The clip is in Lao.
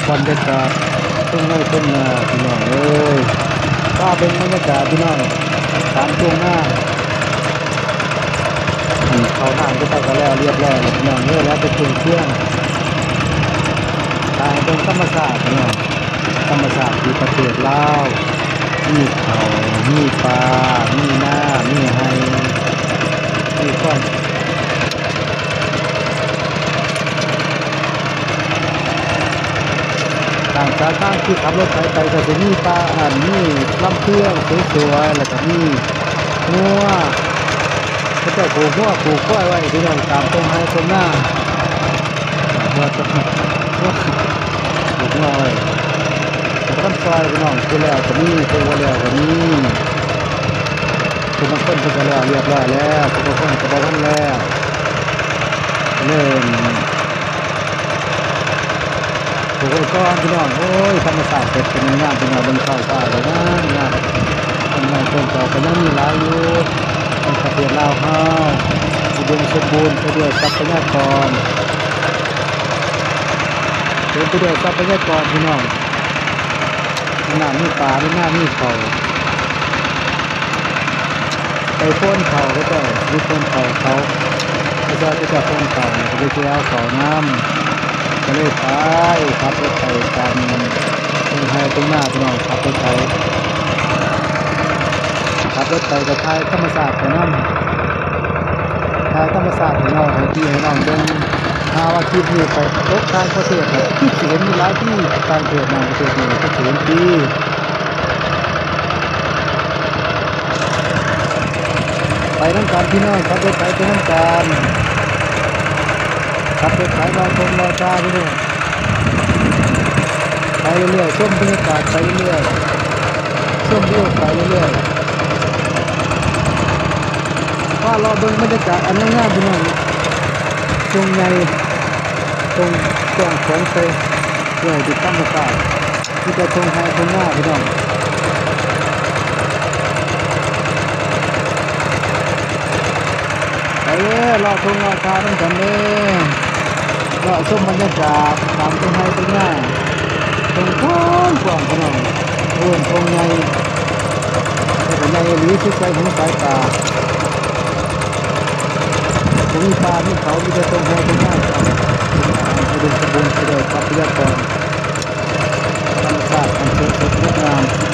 ບັນຍາກາດທົ່ງໄຮ່ທົ່ງນາພີ່ນ້ອງເອີຍ, ພາເບິ່ງບັນຍາກາດພີ່ນ້ອງ ຕາມທົ່ງນາ. ນີ້ເຂົ້ານາເຂົາເຈົ້າກໍແລ້ວລຽບຮ້ອຍແລ້ວພີ່ນ້ອງເອີຍ, ເຫຼືອແຕ່ເຄື່ອງຄຽງ. ຖ່າຍເບິ່ງທຳມະຊາດພີ່ນ້ອງ, ທຳມະຊາດທີ່ປະເທດລາວ ມີເຂົ້າ ມີປາ ມີນາ ມີໄຮ່ ມີຄວາມ ຂ້າງສາຍທາງທີ່ຂັບລົດໄຖໄປກໍຊິມີປ່າ ອັນ ມີລຳເພື່ອງສວຍໆ ແລ້ວກໍມີງົວ ເຂົາເຈົ້າຜູກງົວຜູກຄວາຍໄວ້ພີ່ນ້ອງ ຕາມທົ່ງໄຮ່ທົ່ງນາ. ເຂົາເຈົ້າຜູກງົວໄວ້ ເຂົາເຈົ້າກໍຕ້ອງຊ່ອຍພີ່ນ້ອງ, ຜູ້ແລ້ວກໍມີ ຜູ້ບໍ່ແລ້ວກໍມີ. ຜູ້ບາງຄົນເພິ່ນກໍແລ້ວລຽບຮ້ອຍແລ້ວ, ຜູ້ບາງຄົນກໍບໍ່ທັນແລ້ວ. ເລີ່ມປູກໄວ້ກ່ອນພີ່ນ້ອງ. ໂອ້ຍ ທຳມະຊາດເປັນ ເປັນງາມພີ່ນ້ອງ, ເບິ່ງທ້ອງຟ້າກໍງາມໆ. ຕົ້ນໄມ້ຕົ້ນຕອກກໍຍັງມີຫຼາຍຢູ່ໃນປະເທດລາວເຮົາ, ອຸດົມສົມບູນໄປດ້ວຍຊັບພະຍາກອນ, ເຕັມໄປດ້ວຍຊັບພະຍາກອນພີ່ນ້ອງ. ມີນ້ຳມີປາ ມີນາມີເຂົ້າ ໄປໂພນເຂົ້າເຂົາເຈົ້າ ໄປໂພນເຂົ້າເຂົາ ເຂົາເຈົ້າ ເຂົາເຈົ້າໂພນເຂົ້າ ກໍໄປເກັບເອົາເຂົ້ານຳ ກໍເລີຍໄປ ຂັບລົດໄປຕາມທົ່ງໄຮ່ທົ່ງນາພີ່ນ້ອງ, ຂັບລົດໄຖ ຂັບລົດໄປກໍຖ່າຍທຳມະຊາດໄປນຳ. ຖ່າຍທຳມະຊາດໃຫ້ນ້ອງ ໃຫ້ພີ່ໃຫ້ນ້ອງເບິ່ງ. ຫາວ່າຄລິບນີ້ໄປຕົກຕ່າງປະເທດ ແລ້ວຄືຊິເຫັນຢູ່ຫຼາຍທີ່ຕ່າງປະເທດ ຕ່າງປະເທດນີ້ຄືຊິເຫັນຕິ. ໄປນຳກັນພີ່ນ້ອງ, ຂັບລົດໄຖໄປນຳກັນ, ຂັບລົດໄຖເລາະທົ່ງເລາະທ່າພີ່ນ້ອງ. ໄປເລື້ອຍໆ ຊົມບັນຍາກາດໄປເລື້ອຍໆ ຊົມວິວໄປເລື້ອຍໆ. ພາເລາະເບິ່ງບັນຍາກາດອັນງາມໆ ພີ່ນ້ອງ, ທົ່ງໃຫຍ່ ທົ່ງກວ້າງຂວາງໄປດ້ວຍທີ່ທຳມະຊາດ. ມີແຕ່ທົ່ງໄຮ່ທົ່ງນາພີ່ນ້ອງ. ໄປເດີ້ ເລາະທົ່ງເລາະທ່ານຳກັນເດີ້, ເລາະຊົມບັນຍາກາດຕາມທົ່ງໄຮ່ທົ່ງນາ. ທົ່ງກວ້າງໆ ພີ່ນ້ອງ, ເອີ້ນທົ່ງໃຫຍ່ ແຕ່ກໍໃຫຍ່ອີ່ຫຼີ ສຸດໃສຫູສາຍຕາ. ບໍ່ມີປ່າມີເຂົາ ມີແຕ່ທົ່ງໄຮ່ທົ່ງນາ. ອຸດົມສົມບູນໄປດ້ວຍຊັບພະຍາກອນ ທຳມະຊາດອັນສວຍສົດງົດງາມ.